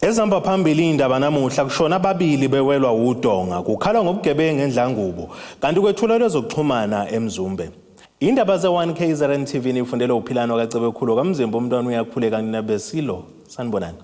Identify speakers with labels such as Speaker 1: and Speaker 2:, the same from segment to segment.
Speaker 1: Ezihamba phambili indaba namuhla, kushona ababili bewelwa udonga, kukhalwa ngobugebengu eNdlangubo, kanti kwethulwa lwezokuxhumana eMzumbe. Indaba ze-1 KZN TV nifundelwe uPhilano kaCebekhulu kaMzimba, umntwana uyakhuleka nabesilo. Sanibonani.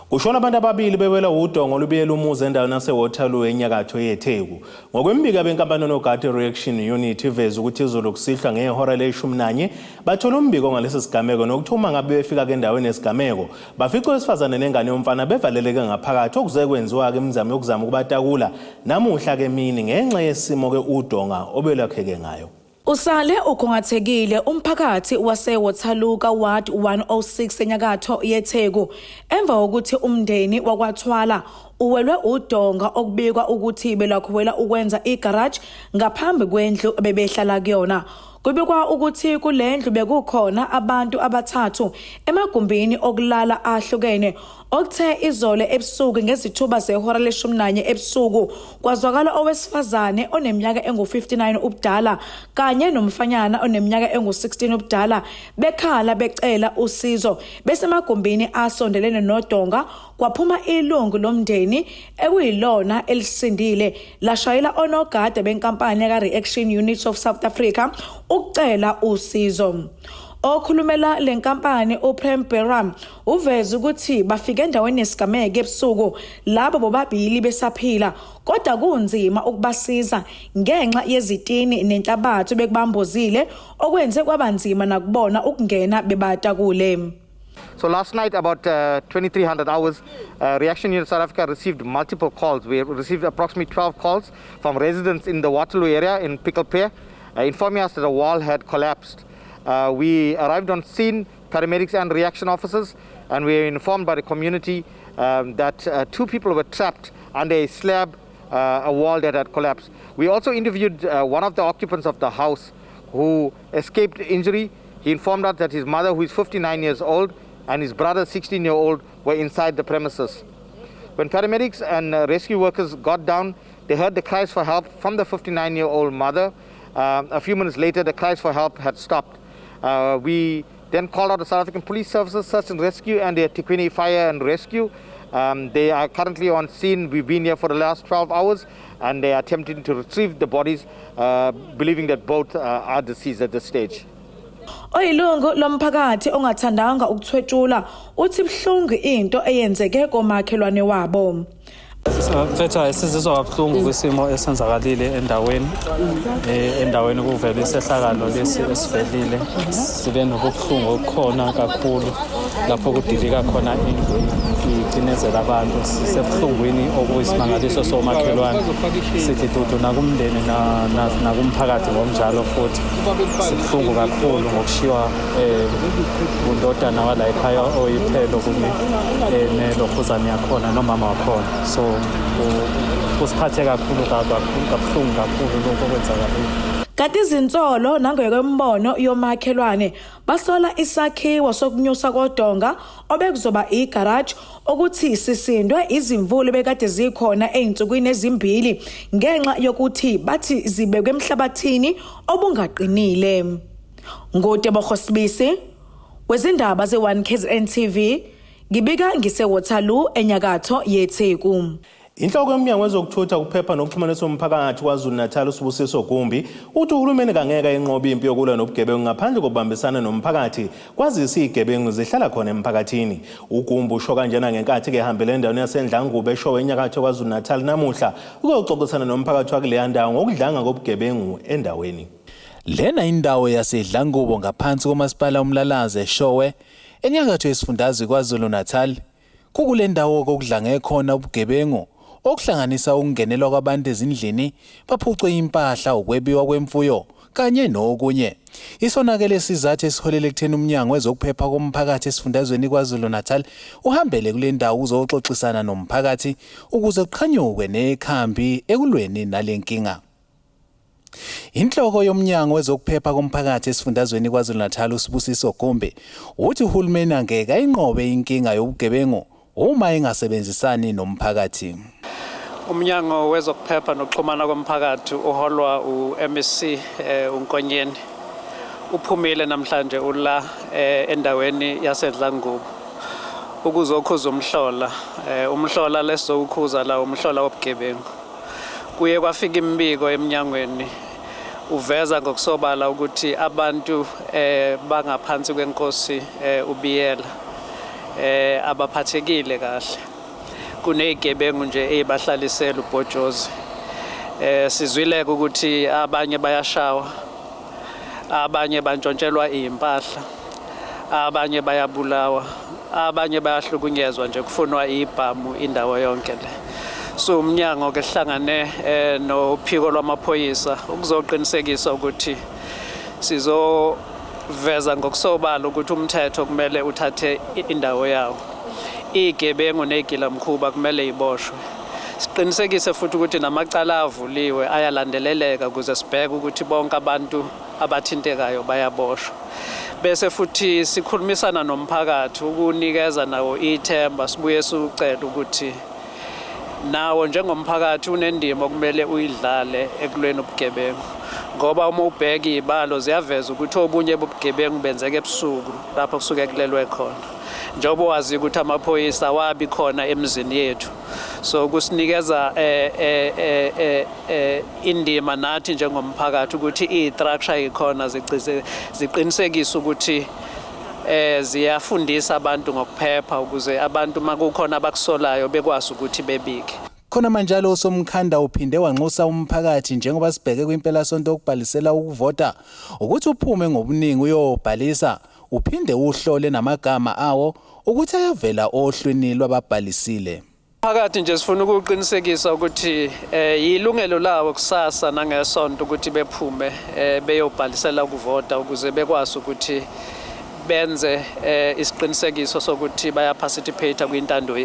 Speaker 1: Kushona abantu ababili bewela udonga olubiyela umuzi endaweni yaseWaterloo enyakatho yeTheku. Ngokwembiko abenkampani onogada Reaction Unit iveze ukuthi izolo kusihlwa ngehora leshumi nanye bathola umbiko ngalesi sigameko, nokuthi uma ngabe befika endaweni yesigameko bafica owesifazane nengane yomfana bevaleleke ngaphakathi, okuze kwenziwa-ke imizamo yokuzama ukubatakula namuhla-ke emini ngenxa yesimo-ke udonga obelwakheke ngayo.
Speaker 2: Usale ukhungathekile umphakathi waseWaterloo Ward 106 enyakatho yeTheku emva kokuthi umndeni wakwaThwala uwelwe udonga okubikwa ukuthi belwakhiwela ukwenza igarage ngaphambi kwendlu bebehlala kuyona. Kubikwa ukuthi kule ndlu bekukhona abantu abathathu emagumbini okulala ahlukene, okuthe izolo ebusuku ngezithuba zehora leshumi nanye ebusuku kwazwakala owesifazane oneminyaka engu-59 ubudala kanye nomfanyana oneminyaka engu-16 ubudala bekhala becela usizo besemagumbini asondelene nodonga. Kwaphuma ilungu lomndeni ekuyilona elisindile lashayela onogada benkampani ka-Reaction Unit of South Africa ukucela usizo. Okhulumela lenkampani uPrem Beram uveze ukuthi bafike endaweni yesigameko ebusuku labo bobabili besaphila, kodwa kunzima ukubasiza ngenxa yezitini nenhlabathi bekubambozile, okwenze kwaba nzima nakubona ukungena bebatakule.
Speaker 3: So last night, about 2300 hours, Reaction Unit South Africa received multiple calls. We received approximately 12 calls from residents in the Waterloo area in Pickle Pear, informing us that a wall had collapsed. We arrived on scene, paramedics and reaction officers, and we were informed by the community that two people were trapped under a slab, a wall that had collapsed. We also interviewed one of the occupants of the house who escaped injury. He informed us that his mother, who is 59 years old, and his brother, 16-year-old, were inside the premises. When paramedics and rescue workers got down, they heard the cries for help from the 59-year-old mother. A few minutes later, the cries for help had stopped. We then called out the South African Police Services, Search and Rescue, and the eThekwini Fire and Rescue. They are currently on scene. We've been here for the last 12 hours, and they are attempting to retrieve the bodies, believing that both are deceased at this stage.
Speaker 2: Oyilungu lomphakathi ongathandanga ukuthwetshula uthi buhlungu into eyenzeke komakhelwane wabo.
Speaker 4: Mfethu, sizizwa kabuhlungu kwisimo esenzakalile endaweni. Endaweni kuvela isehlakalo lesi esivelile, sibe nobuhlungu okukhona kakhulu lapho kudilika khona indlu icinezela abantu. Sisebuhlungwini okuyisimangaliso somakhelwane, sithi dudu nakumndeni nakumphakathi ngokunjalo, futhi sibuhlungu kakhulu ngokushiywa undodana wala ekhaya oyiphelo kunye nelokhuzane yakhona nomama wakhona. So kusiphathe kakhulu kakhulu, kabuhlungu kakhulu lokho okwenzakalile.
Speaker 2: Kanti izinsolo nangokwembono yomakhelwane, basola isakhiwo sokunyusa kodonga obekuzoba igarage ukuthi sisindwe izimvula bekade zikhona ezinsukwini ezimbili, ngenxa yokuthi bathi zibekwe emhlabathini obungaqinile. NguTebogo Sibisi wezindaba ze-1 KZN TV, ngibika ngise-Waterloo enyakatho yeTheku.
Speaker 1: Inhloko yomnyango wezokuthutha, ukuphepha nokuxhumanisa umphakathi KwaZulu-Natal uSibusiso Gumbi uthi uhulumeni kangeke ayinqobe impi yokulwa nobugebengu ngaphandle kokubambisana nomphakathi, kwazise izigebengu zihlala khona emphakathini. UGumbi usho kanjena ngenkathi-ke ehambele endaweni yaseNdlangubo eShowe enyakatho KwaZulu-Natal namuhla ukuyoxoxisana nomphakathi wakuleya ndawo ngokudlanga kobugebengu endaweni.
Speaker 5: Lena indawo yaseDlangubo ngaphansi komasipala uMlalazi eShowe enyakatho yesifundazwe KwaZulu-Natal. Kukule ndawo kokudlange khona ubugebengu okuhlanganisa ukungenelwa kwabantu ezindlini baphucwe impahla, ukwebiwa kwemfuyo kanye nokunye. Isonakele sizathu esiholele ekutheni umnyango wezokuphepha komphakathi esifundazweni KwaZulu-Natal uhambele kule ndawo uzoxoxisana nomphakathi ukuze kuqhanyukwe nekhambi ekulweni nalenkinga. Inhloko yomnyango wezokuphepha komphakathi esifundazweni KwaZulu-Natal uSibusiso Gumbi uthi uhulumeni angeke ayinqobe inkinga yobugebengu uma engasebenzisani nomphakathi.
Speaker 6: Umnyango wezokuphepha nokuxhumana komphakathi uholwa u-MEC uNkonyeni uphumile namhlanje ula endaweni yaseDlangubo. Ukuzokhuza umhlola, umhlola lesizowukhuza la umhlola wobugebengu. Kuye kwafika imibiko eminyangweni uveza ngokusobala ukuthi abantu bangaphansi kwenkosi uBiyela abaphathekile kahle. Kunezigebengu nje ezibahlalisela ubhojozi. Sizwileke ukuthi abanye bayashawa, abanye bantshontshelwa izimpahla, abanye bayabulawa, abanye bayahlukunyezwa nje kufunwa ibhamu indawo yonke le. So umnyango ke hlangane nophiko lwamaphoyisa ukuzoqinisekisa ukuthi sizoveza ngokusobala ukuthi umthetho kumele uthathe indawo yawo. Igebengu nezigilamkhuba kumele iboshwe. Siqinisekise futhi ukuthi namacala avuliwe ayalandeleleka ukuze sibheke ukuthi bonke abantu abathintekayo bayaboshwa. Bese futhi sikhulumisana nomphakathi ukunikeza nawo ithemba, sibuye siucela ukuthi nawo njengomphakathi unendima okumele uyidlale ekulweni ubugebengu, ngoba uma ubheka izibalo ziyaveza ukuthi obunye bobugebengu benzeka ebusuku lapho kusuke kulelwe khona, njengoba wazi ukuthi amaphoyisa awabi khona emizini yethu. So kusinikeza indima nathi njengomphakathi ukuthi i-structure ikhona ziqinisekise ukuthi ziyafundisa abantu ngokuphepha ukuze abantu makukhona abakusolayo bekwazi ukuthi bebike.
Speaker 5: Khona manjalo uSomkhanda uphinde wanxusa umphakathi njengoba sibheke kwimpelasonto okubhalisela ukuvota ukuthi uphume ngobuningi uyobhalisa, uphinde uhlole namagama awo ukuthi ayavela ohlwini lwababhalisile.
Speaker 6: Phakathi nje sifuna ukuqinisekisa ukuthi yilungelo lawo kusasa nangesonto ukuthi bephume beyobhalisela ukuvota ukuze bekwazi ukuthi benze isiqinisekiso sokuthi bayaparticipate kwintando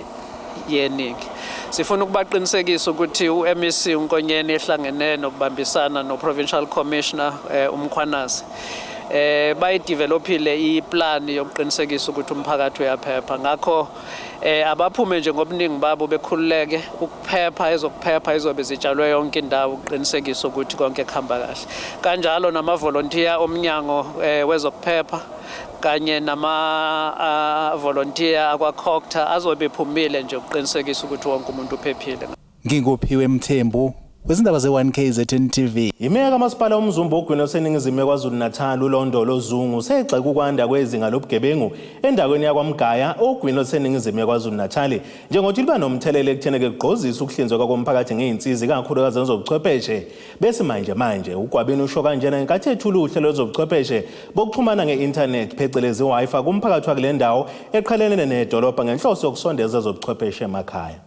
Speaker 6: yeningi. Sifuna ukubaqinisekisa ukuthi uMEC uNkonyeni ehlangene nokubambisana noProvincial Commissioner uMkhwanazi bayidevelopile iplan yokuqinisekisa ukuthi umphakathi uyaphepha. Ngakho abaphume nje ngobuningi babo bekhululeke, ukuphepha ezokuphepha izobe zitshalwe yonke indawo ukuqinisekisa ukuthi konke kuhamba kahle. Kanjalo namavolontiya omnyango wezokuphepha kanye nama volunteer akwaCogta azobe ephumile nje ukuqinisekisa ukuthi wonke umuntu uphephile.
Speaker 5: Nginguphiwe Mthembu wezindaba ze-1KZN TV.
Speaker 1: Imeya kamasipala uMzumbe ogwini oseningizimu yaKwaZulu-Natal uLondolo Zungu segxeka ukwanda kwezinga lobugebengu endaweni yakwaMgaya ogwini oseningizimu yaKwaZulu-Natal njengokuthi liba nomthelela ekutheni-ke kugqozisa ukuhlinzekwa komphakathi ngey'nsiza ikakhulukazi ezobuchwepheshe besimanje manje. UGwabini usho kanjena ngenkathi ethula uhlelo lwezobuchwepheshe bokuxhumana nge-inthanethi phecelezi i-Wi-Fi kumphakathi wakule ndawo eqhelelene nedolobha ngenhloso yokusondeza ezobuchwepheshe emakhaya.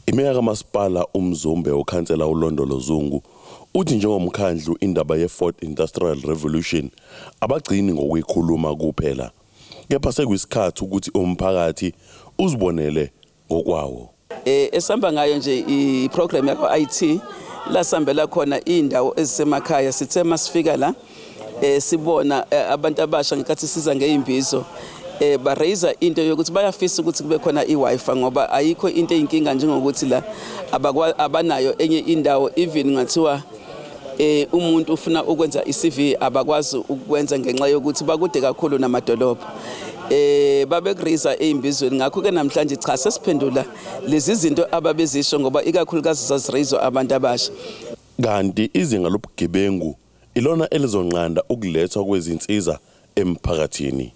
Speaker 7: Imeya kamasipala uMzumbe ukhansela uLondolo Zungu uthi njengomkhandlu indaba ye-Fourth Industrial Revolution abagcini ngokuyikhuluma kuphela, kepha sekuyisikhathi ukuthi umphakathi uzibonele ngokwawo.
Speaker 8: Esihamba ngayo nje i-program yakwa IT lasambela khona indawo ezisemakhaya. Sithe masifika la sibona abantu abasha ngenkathi siza ngeyimbizo ba raise into yokuthi bayafisa ukuthi kube khona i-Wi-Fi ngoba ayikho into eyinkinga njengokuthi la abanayo enye indawo, even ngathiwa umuntu ufuna ukwenza i-CV abakwazi ukwenza ngenxa yokuthi bakude kakhulu namadolobha. Babekuriza eyimbizweni. Ngakho ke namhlanje cha sesiphendula lezi zinto ababezisho ngoba ikakhulukazi zazirayizwa abantu abasha.
Speaker 7: Kanti izinga lobugebengu ilona elizonqanda ukulethwa kwezinsiza emphakathini.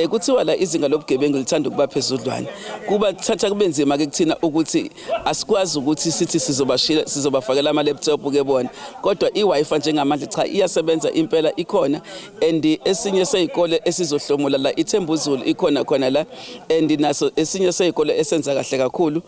Speaker 8: Kuthiwa la izinga lobugebengu lithanda ukuba phezudlwana, kuba thatha kube nzima ke kuthina ukuthi asikwazi ukuthi sithi sizobashila sizobafakela ama laptop ke bona, kodwa i-Wi-Fi njengamanje cha iyasebenza impela, ikhona. And esinye seyikole esizohlomula la iThembuzulu ikhona khona la, and naso esinye seyikole esenza kahle kakhulu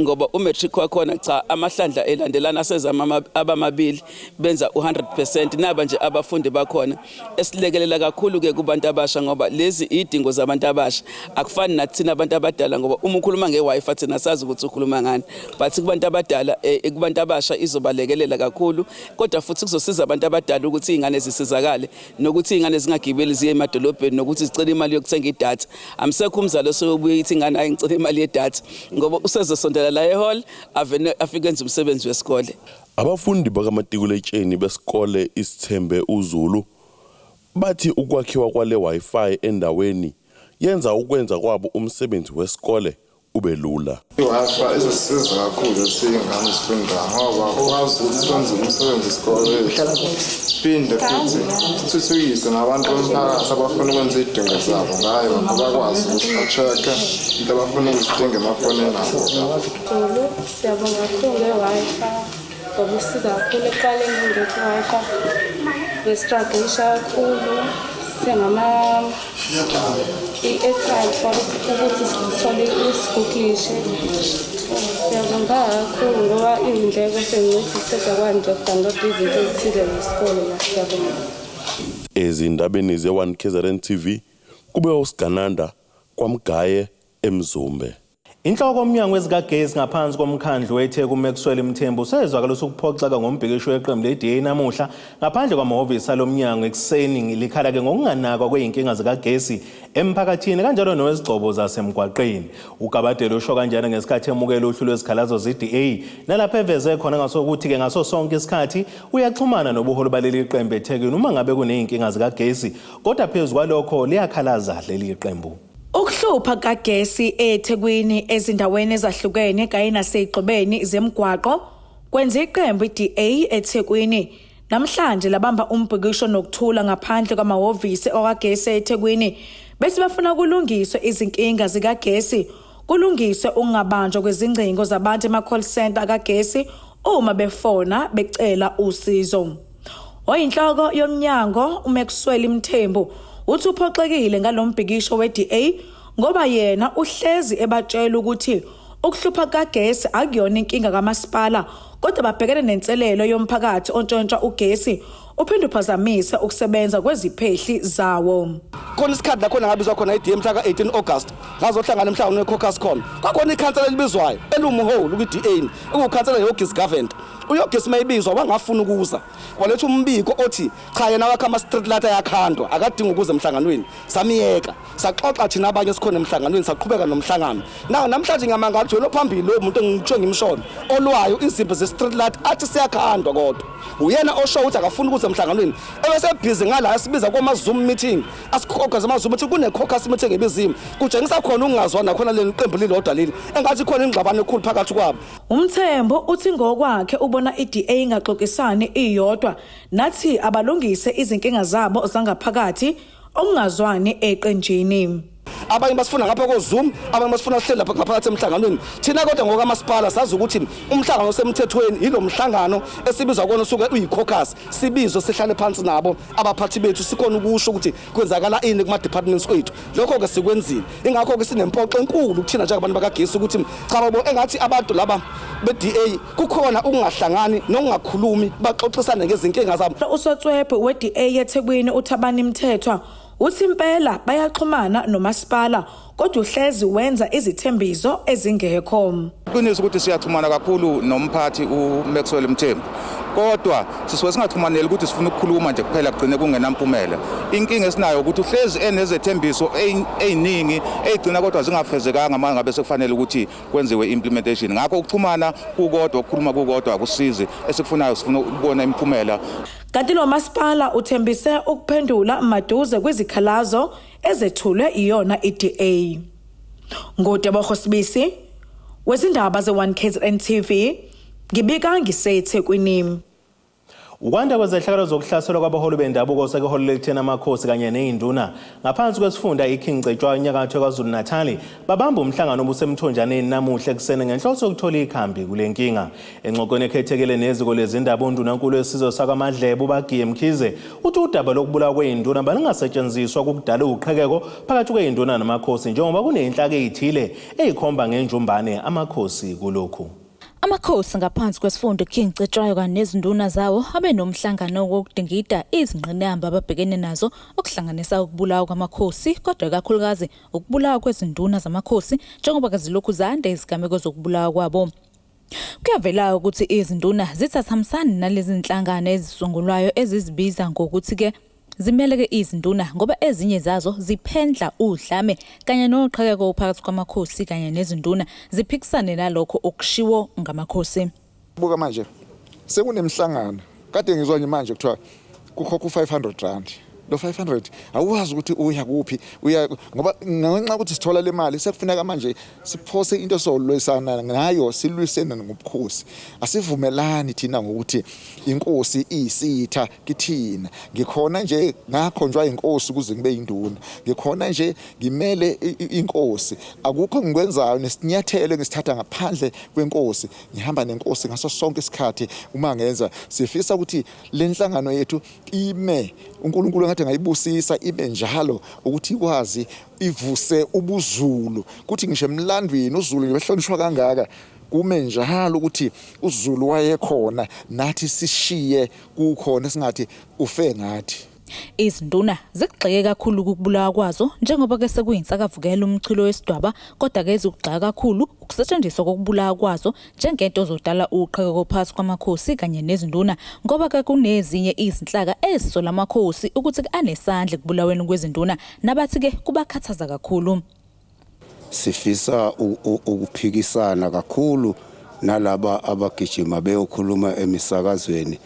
Speaker 8: ngoba umatric wakhona cha amahlandla elandelana asezama abamabili benza u100%. Naba nje abafundi bakhona esilekelela kakhulu ke kubantu abasha ngoba lezi idingo zabantu abasha akufani nathina abantu abadala, ngoba uma ukhuluma nge-Wi-Fi thina sazi ukuthi ukhuluma ngani, but kubantu abadala kubantu abasha izobalekelela kakhulu, kodwa futhi kuzosiza abantu abadala ukuthi izingane zisizakale nokuthi izingane zingagibeli ziye emadolobheni nokuthi zicele imali yokuthenga idatha. Amsekho umzali osobuye ithi ingane hayi ngicela imali yedatha ngoba usezosondela la ehall avene afike enze umsebenzi wesikole.
Speaker 7: Abafundi bakamatikuletsheni besikole Isithembe uZulu bathi ukwakhiwa kwale Wi-Fi endaweni yenza ukwenza kwabo umsebenzi wesikole ube lula.
Speaker 9: I-Wi-Fi izosiza kakhulu siyingane esifundayo ngoba ukwazi ukuthi wenze umsebenzi wesikole, phinde futhi sithuthukise nabantu bomphakathi abafuna ukwenza iy'dingo zabo ngayo, bakwazi ukuthi ba-check-e into abafuna ukuzidinga emafonini abo.
Speaker 10: Kakhulu, siyabonga kakhulu nge-Wi-Fi ngoba isiza kakhulu. Ekuqaleni kungekho i-Wi-Fi besi-struggle-isha kakhulu, sithenge i-airtime for ukuthi sithole isiguglishe. Siyabonga kakhulu ngoba iy'ndleko sezinciphise, siyakwazi nje uku-download izinto ezithize zesikole la. Siyabonga.
Speaker 7: Ezindabeni ze-1 KZN TV kube uSigananda kwaMgaye eMzumbe.
Speaker 1: Inhloko yomnyango wezikagesi ngaphansi komkhandlu weTheku uMaxwell Mthembu sezwakalisa ukuphoxeka ngombhikisho weqembu le-DA namuhla ngaphandle kwamahhovisi alo mnyango ekuseni, likhala-ke ngokunganakwa kwey'nkinga zikagesi emphakathini kanjalo nowezigcobo zasemgwaqeni. UGabadelo usho kanjena ngesikhathi emukela uhlu lwezikhalazo ze-DA nalapho eveze khona ngasokuthi-ke ngaso sonke isikhathi uyaxhumana nobuholi baleli qembu eThekwini uma ngabe kuney'nkinga zikagesi, kodwa phezu kwalokho liyakhalaza leli qembu.
Speaker 2: Ukuhlupha kagesi eThekwini ezindaweni ezahlukene kanye nasey'gxobeni zemigwaqo kwenza iqembu i-DA eThekwini namhlanje labamba umbhikisho nokuthula ngaphandle kwamahhovisi okagesi eThekwini, bethi bafuna kulungiswe izinkinga zikagesi, kulungiswe ukungabanjwa kwezingcingo zabantu ema-call center kagesi uma befona becela usizo. Oyinhloko yomnyango uMaxwell Mthembu uthi uphoxekile ngalombhikisho we-DA ngoba yena uhlezi ebatshela ukuthi ukuhlupha kagesi akuyona inkinga kamasipala, kodwa babhekene nenselelo yomphakathi ontshontsha ugesi uphinde uphazamise ukusebenza kweziphehli zawo.
Speaker 11: Khona isikhathi la khona ngabizwa khona i-DA mhla ka-18 August, ngazohlangana emhlanganweni we-caucus. Khona kwakhona ikhansela elibizwayo eliwumholi kwi-DA, ekuwukhansela Yogis Govender. UYogis mayibizwa wangafuna ukuza, waletha umbiko othi cha, yena wakhe ama-street light ayakhandwa, akadingi ukuza emhlanganweni. Samiyeka, saxoxa thina abanye esikhona emhlanganweni, saqhubeka nomhlangano. Na namhlanje ngiyamangala ukuthi wena ophambili, lowo muntu engitsho ngimshona olwayo izimpi ze-street light athi siyakhandwa, kodwa uyena osho ukuthi akafuni ukuza emhlanganweni, ebese-busy ngala asibiza koma-Zoom meeting, asikhokhaze ama-Zoom meeting, kune-caucus meeting ebiziwe. Kutshengisa khona ukungazwani nakhona leli qembu lilodwa leli, engathi khona ingxabano ekhulu phakathi kwabo.
Speaker 2: UMthembu uthi ngokwakhe ubona i-DA ingaxoxisani iyodwa, nathi abalungise izinkinga zabo zangaphakathi okungazwani eqenjini.
Speaker 11: Abanye basifuna ngapha ko-Zoom, abanye basifuna sihleli lapha ngaphakathi emhlanganweni thina, kodwa ngokamasipala sazi ukuthi umhlangano osemthethweni yilo mhlangano esibizwa kona usuke uyi-caucus, sibizwe sihlale phansi nabo abaphathi bethu, sikhona ukusho ukuthi kwenzakala ini kuma-departments ethu. Lokho-ke sikwenzile. Ingakho-ke sinempoxo enkulu kuthina njengabantu bakagesi ukuthi cha babo, engathi abantu laba be-DA kukhona ukungahlangani nokungakhulumi baxoxisane ngezinkinga zabo.
Speaker 2: Usotswebhu we-DA eThekwini uThabani Mthethwa uthi impela bayaxhumana nomasipala, kodwa uhlezi wenza izithembiso ezingekho.
Speaker 12: Iqiniso ukuthi siyaxhumana kakhulu nomphathi uMaxwell Mthembu, kodwa sisuke singaxhumaneli ukuthi sifuna ukukhuluma nje kuphela kugcine kungenampumela. Inkinga esinayo ukuthi uhlezi enezethembiso ey'ningi ey'gcina kodwa zingafezekanga uma ngabe sekufanele ukuthi kwenziwe implementation. Ngakho ukuxhumana kukodwa, ukukhuluma kukodwa akusizi. Esikufunayo, sifuna ukubona imiphumela.
Speaker 2: Kanti lo masipala uthembise ukuphendula maduze kwizikhalazo ezethulwe iyona iDA. NguTebogo Sibisi wezindaba ze-1 KZN TV, ngibika ngiseThekwini.
Speaker 1: Ukwanda kwezehlakalo zokuhlaselwa kwabaholi bendabuko sekuholele ekutheni amakhosi kanye ney'nduna ngaphansi kwesifunda iKing Cetshwayo enyakatho KwaZulu-Natali babambe umhlangano obusemthonjaneni namuhla ekuseni ngenhloso yokuthola ikhambi kule nkinga. Engxoxweni ekhethekile neziko lezindaba, undunankulu wesizwe sakwaMadlebe uBagiye Mkhize uthi udaba lokubulawa kwey'nduna balungasetshenziswa ukudala uqhekeko phakathi kwey'nduna namakhosi, njengoba kuney'nhlaka ey'thile ey'khomba ngenjumbane amakhosi kulokhu.
Speaker 13: Amakhosi ngaphansi kwesifunda King Cetshwayo kanye nezinduna zawo abe nomhlangano wokudingida izingqinamba ababhekene nazo, okuhlanganisa ukubulawa kwamakhosi, kodwa ikakhulukazi ukubulawa kwezinduna zamakhosi, njengoba zilokhu zande izigameko zokubulawa kwabo. Kuyavela ukuthi izinduna zithathamisani nalezi zinhlangano ezisungulwayo ezizibiza ngokuthi-ke zimele-ke izinduna, ngoba ezinye zazo ziphendla udlame kanye noqhekeko phakathi kwamakhosi kanye nezinduna, ziphikisane nalokho okushiwo ngamakhosi.
Speaker 9: Buka manje sekunemhlangano, kade ngizwa nje manje kuthiwa kukhokha u-500 rand.
Speaker 14: Lo 500 awuwazi ukuthi uya kuphi, uya ngoba ngenxa ukuthi sithola le mali sekufuneka manje siphose into solwisana ngayo, silwisene ngobukhosi. Asivumelani thina ngokuthi inkosi iyisitha kithina. Ngikhona nje ngakhonjwa inkosi ukuze ngibe induna, ngikhona nje ngimele inkosi. Akukho ngikwenzayo nesinyathelo engisithatha ngaphandle kwenkosi. Ngihamba nenkosi ngaso sonke isikhathi. Uma ngenza, sifisa ukuthi le nhlangano yethu ime, uNkulunkulu ngathi ngayibusisa ibe njalo, ukuthi ikwazi ivuse ubuZulu, kuthi ngisho emlandweni uZulu nje behlonishwa kangaka, kume njalo ukuthi uZulu wayekhona nathi, sishiye kukhona singathi ufe ngathi.
Speaker 13: Izinduna zikugxeke kakhulu ukubulawa kwazo njengoba ke sekuyinsakavukela umchilo wesidwaba, kodwa ke zikugxeka kakhulu ukusetshenziswa kokubulawa kwazo njengento ozodala uqhekeko phakathi kwamakhosi kanye nezinduna, ngoba ke kunezinye izinhlaka ezisola amakhosi ukuthi anesandla ekubulaweni kwezinduna, nabathi ke kubakhathaza kakhulu.
Speaker 15: Sifisa ukuphikisana kakhulu nalaba abagijima beyokhuluma emisakazweni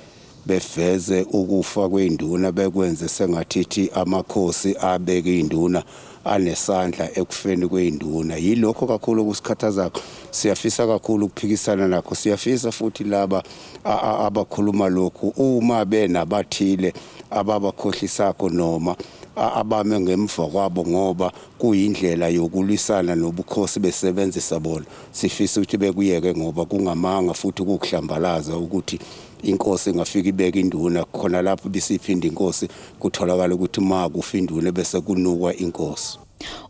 Speaker 15: beveze ukufa kwey'nduna, bekwenze sengathithi amakhosi abeke iy'nduna anesandla ekufeni kwey'nduna. Yilokho kakhulu okusikhathazakho. Siyafisa kakhulu ukuphikisana nakho. Siyafisa futhi laba abakhuluma lokhu, uma benabathile ababakhohlisakho noma abame ngemva kwabo ngoba kuyindlela yokulwisana nobukhosi besebenzisa bona, sifisa ukuthi bekuyeke ngoba kungamanga futhi kukuhlambalaza ukuthi inkosi ingafika ibeke induna khona lapho, bisiphinda inkosi kutholakala ukuthi ma kufa induna bese kunukwa inkosi.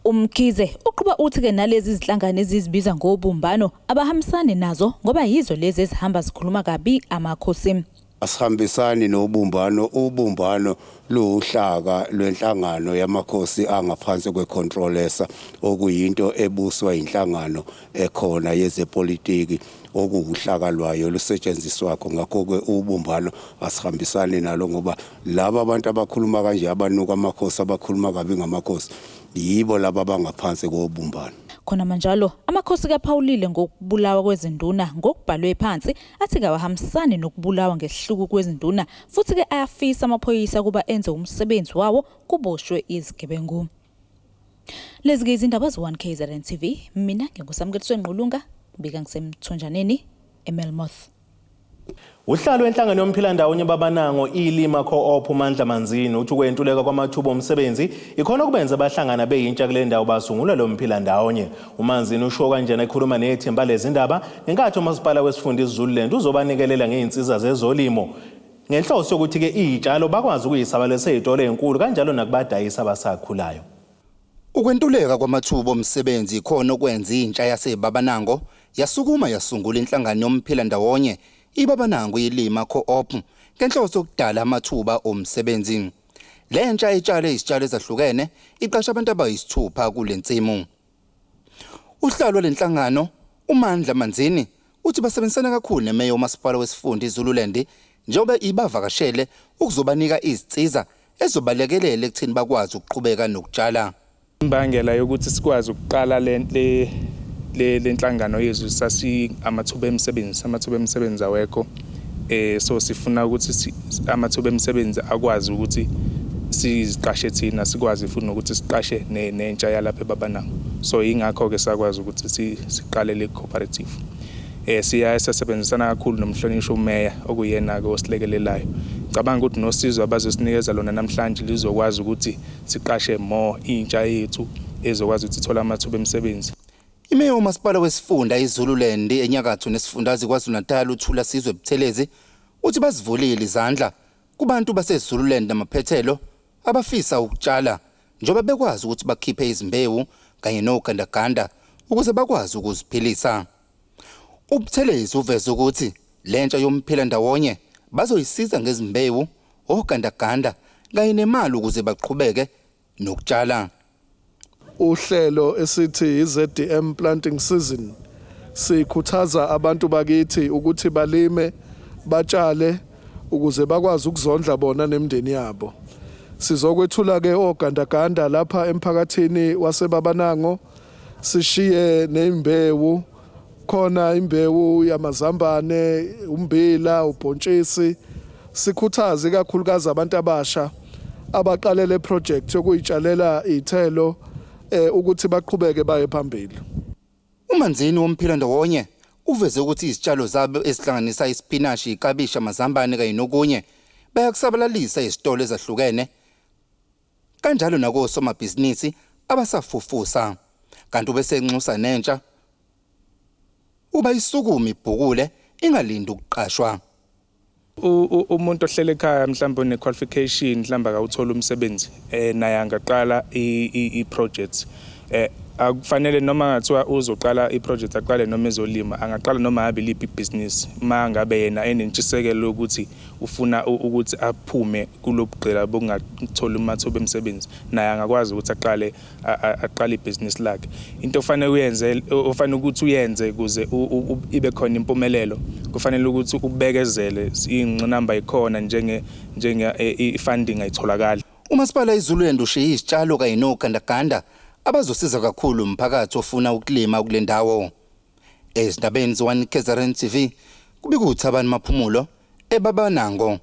Speaker 13: Umkhize uqhuba uthi ke nalezi zinhlangano ezizibiza ngobumbano abahambisani nazo, ngoba yizo lezi ezihamba zikhuluma kabi amakhosi.
Speaker 15: Asihambisani nobumbano. Ubumbano luwuhlaka lwenhlangano yamakhosi angaphansi kweControlesa, okuyinto ebuswa inhlangano ekhona yezepolitiki, okuwuhlaka lwayo lusetshenziswakho. Ngakho-ke ubumbano asihambisani nalo, ngoba laba abantu abakhuluma kanje, abanuka amakhosi, abakhuluma kabi ngamakhosi, yibo laba abangaphansi kobumbano.
Speaker 13: Khona manjalo, amakhosi kaphawulile ngokubulawa kwezinduna ngokubhalwe phansi, athi kawahambisani nokubulawa ngesihluku kwezinduna, futhi-ke ayafisa amaphoyisa ukuba enze umsebenzi wawo, kuboshwe izigebengu. Lezi-ke izindaba ze-1 KZN TV. Mina nginguSamukeliswe Ngqulunga, ngibika ngisemthonjaneni eMelmoth.
Speaker 1: Uhlalo wenhlangano yomphilandawonye Babanango iLima Co-op uMandla Manzini uthi ukwentuleka kwamathuba omsebenzi ikhona okubenza bahlangana beyintsha kule ndawo basungula lo mphilandawonye. UManzini usho kanjena ekhuluma nethimba lezindaba ngenkathi umasipala wesifunda iZululand uzobanikelela ngey'nsiza zezolimo ngenhloso yokuthi-ke iy'tshalo bakwazi ukuyisabalalisa ey'tolo ey'nkulu kanjalo nakubadayisi abasakhulayo.
Speaker 16: Ukwentuleka kwamathuba omsebenzi ikhona okwenza intsha yaseBabanango yasukuma yasungula inhlangano yomphilandawonye iBabanango iLima Co-op ngenhloso yokudala amathuba omsebenzi. Le ntsha etshale izitshalo ezahlukene iqasha abantu abayisithupha kule nsimu. Uhlalo lenhlangano uMandla Manzini uthi basebenzisana kakhulu nemeya umasipala wesifunda iZululand njengoba ibavakashele ukuzobanika izinsiza ezobalekelela ekutheni bakwazi ukuqhubeka nokutshala.
Speaker 17: Imbangela yokuthi sikwazi ukuqala le le le lenhlangano yethu sasi amathuba emisebenzi awekho, so sifuna ukuthi amathuba emisebenzi akwazi ukuthi siziqashe thina, sikwazi futhi nokuthi siqashe nentsha yalapha eBabanango. So ingakho ke sakwazi ukuthi siqale le cooperative. Siya sasebenzisana kakhulu nomhlonishwa umeya, okuyena ke osilekelelayo. Cabanga ukuthi nosizo abazosinikeza lona namhlanje lizokwazi ukuthi siqashe more intsha yethu ezokwazi ukuthi ithole amathuba emisebenzi.
Speaker 16: Imeya umasipala wesifunda iZululand enyakatho nesifundazwe KwaZulu-Natal uThula Sizwe Buthelezi uthi bazivulile izandla kubantu baseZululand namaphethelo abafisa ukutshala, njengoba bekwazi ukuthi bakhiphe izimbewu kanye nogandaganda ukuze bakwazi ukuziphilisa. UButhelezi uveze ukuthi lentsha yomphila ndawonye bazoyisiza ngezimbewu, ogandaganda kanye nemali ukuze baqhubeke nokutshala.
Speaker 18: Uhlelo esithi iZDM planting season, sikhuthaza abantu bakithi ukuthi balime, batshale ukuze bakwazi ukuzondla bona nemindeni yabo. Sizokwethula ke ogandaganda lapha emphakathini waseBabanango, sishiye neimbewu khona, imbewu yamazambane, umbila, ubhontshisi. Sikhuthaze ikakhulukazi abantu abasha abaqale le project yokuyitshalela iy'thelo ukuthi baqhubeke baye phambili.
Speaker 16: UManzini woMphilandawonye uveze ukuthi izitshalo zabo ezihlanganisa isipinashi, ikabishi, amazambane kanye nokunye bayakusabalalisa ezitolo ezahlukene kanjalo nakosomabhizinisi abasafufusa. Kanti ubesenxusa nentsha uba isukume ibhukule ingalindi ukuqashwa.
Speaker 17: Umuntu ohlele ekhaya mhlawumbe one-qualification mhlawumbe akawuthola umsebenzi naye angaqala i-project. Akufanele noma ngathiwa uzoqala i-project aqale noma ezolima, angaqala noma ngabe liphi ibhizinisi uma ngabe yena enentshisekelo yokuthi ufuna ukuthi aphume kulobugqila bokungatholi amathuba emisebenzi, naye angakwazi ukuthi aqale aqale ibhizinisi lakhe. Into ofanele uyenze, ofanele ukuthi uyenze ukuze ibe khona impumelelo, kufanele ukuthi ubekezele, ingqinamba ikhona njenge njenge i-funding ayitholakali.
Speaker 16: Umasipala iZululand ushiye izitshalo kanye nogandaganda abazosiza kakhulu umphakathi ofuna ukulima kule ndawo. Ezindabeni ze-1 KZN TV kubika uThabani Maphumulo eBabanango.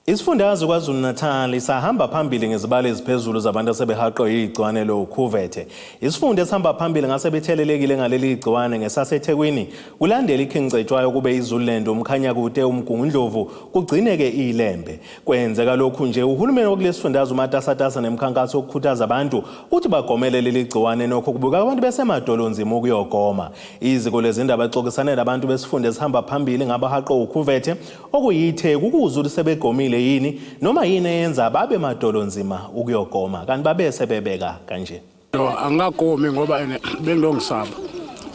Speaker 1: Isifundazwe KwaZulu-Natal sahamba phambili ngezibalo eziphezulu zabantu asebehaqwe yigciwane lokhuvethe. Isifunda esihamba phambili ngasebethelelekile ngaleli gciwane ngesaseThekwini kulandela iKing Cetshwayo kube iZululand, uMkhanyakude, uMgungundlovu kugcineke iLembe. Kwenzeka lokhu nje uhulumeni wakulesifundazwe umatasatasa nemikhankaso yokukhuthaza abantu ukuthi bagomele leli gciwane, nokho kubuka abantu besemadolonzima ukuyogoma. Iziko lezindaba lixoxisane nabantu besifunda esihamba phambili ngabahaqwe ukhuvethe okuyiTheku ukuzwa ukuthi sebegomile yini noma yini eyenza babe madolonzima ukuyogoma, kanti babe sebebeka kanje.
Speaker 19: No, angagomi ngoba ene bengilongisaba.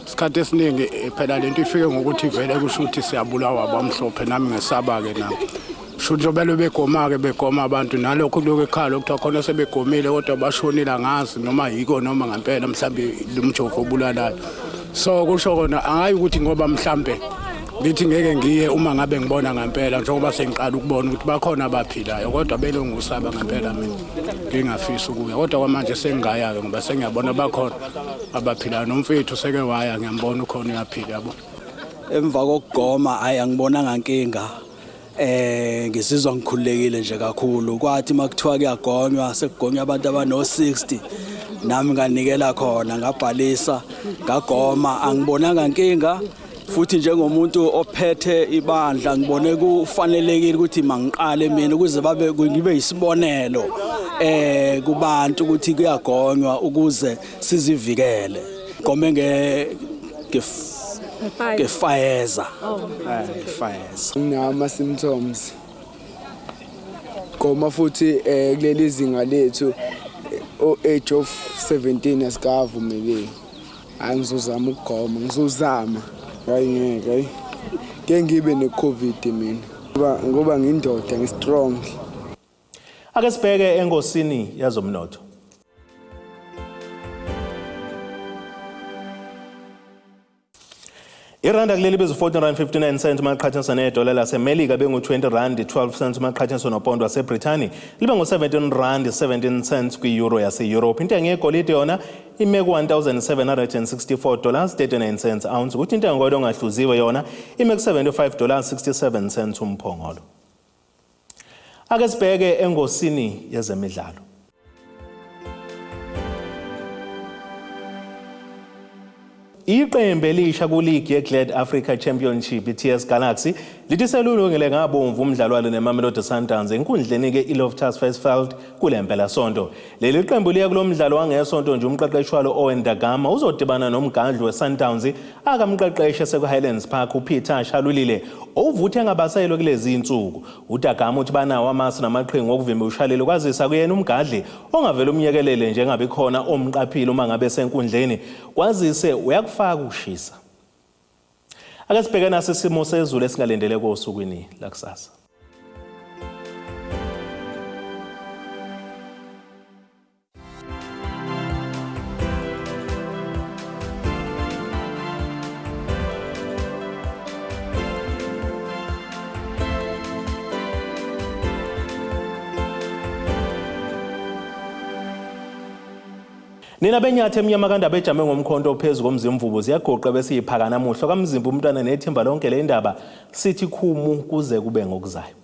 Speaker 19: Isikhathi esiningi phela lento ifike ngokuthi vele kusho ukuthi siyabulawa abamhlophe, nami ngesaba ke nami. Sho njengoba begoma ke begoma abantu nalokho kuloko ekhala okuthiwa khona sebegomile kodwa bashonile, angazi noma yiko noma ngempela mhlambe lo mjovo obulalayo. So kusho kona angayi ukuthi ngoba mhlambe ngithi ngeke ngiye uma ngabe ngibona ngempela, njengoba sengiqala ukubona ukuthi bakhona abaphilayo kodwa belongusaba ngempela mina ngingafisi ukuya, kodwa kwamanje sengingaya-ke ngoba sengiyabona bakhona abaphilayo. Nomfethu seke waya, ngiyambona ukhona uyaphila, yabo.
Speaker 20: Emva kokugoma hayi angibonanga nkinga, ngizizwa ngikhululekile nje kakhulu. Kwathi makuthiwa kuyagonywa sekugonywa abantu abano-60, nami nganikela khona ngabhalisa ngagoma, angibonanga nkinga. Futhi njengomuntu ophethe ibandla ngibone kufanelekile ukuthi mangiqale mina ukuze babe ngibe isibonelo kubantu ukuthi kuyagonywa ukuze sizivikele. Gome nge-Pfizer. Pfizer.
Speaker 9: Nginama symptoms. Goma futhi kuleli zinga lethu o age of 17 asikavumeleki. Hayi ngizozama ukugoma, ngizozama. Hayi ngeke, hayi. Ke ngibe ne-COVID mina. Ngoba ngindoda, ngi-strong.
Speaker 1: Ake sibheke engosini yazomnotho. Iranda kuleli bizu 14.59 cents uma liqhathaniswa nedola laseMelika, bengu-20 rand 12 cents uma liqhathaniswa nopondo waseBrithani, libe ngu-17 rand 17 cents kwi-euro yase-Europe. Intengo yegolide yona ime ku-$1,764 39 cents ounce, kuthi intengo kodwa ongahluziwe yona ime ku-$75 67 cents umphongolo. Ake sibheke engosini yezemidlalo. Iqembu elisha kuligi ye-Glad Africa Championship i-TS Galaxy lithi selulungele ngabomvu umdlalo walo neMamelodi Sundowns enkundleni-ke i-Loftus Versfeld kule mpelasonto. Leli qembu liya kulo mdlalo wangesonto nje umqeqeshi walo Owen Da Gama uzodibana nomgadli we-Sundowns akamqeqeshe seku-Highlands Park uPeter Shalulile ovuthe engabaselwe kulezi insuku. UDa Gama uthi banawo amasu namaqhinga okuvimba uShalulile kwazisa kuyena umgadli ongavele umyekelele njengabe khona omqaphile uma ngabe senkundleni, kwazise uyakufaka ukushisa. Ake sibheke naso isimo sezulu esingalindeleke osukwini lakusasa. Nina benyathi emnyama kandaba ejame ngomkhonto ophezu komzimvubu ziyagoqa bese yiphaka namuhla kamzimba umntwana nethimba lonke le ndaba sithi khumu kuze kube ngokuzayo.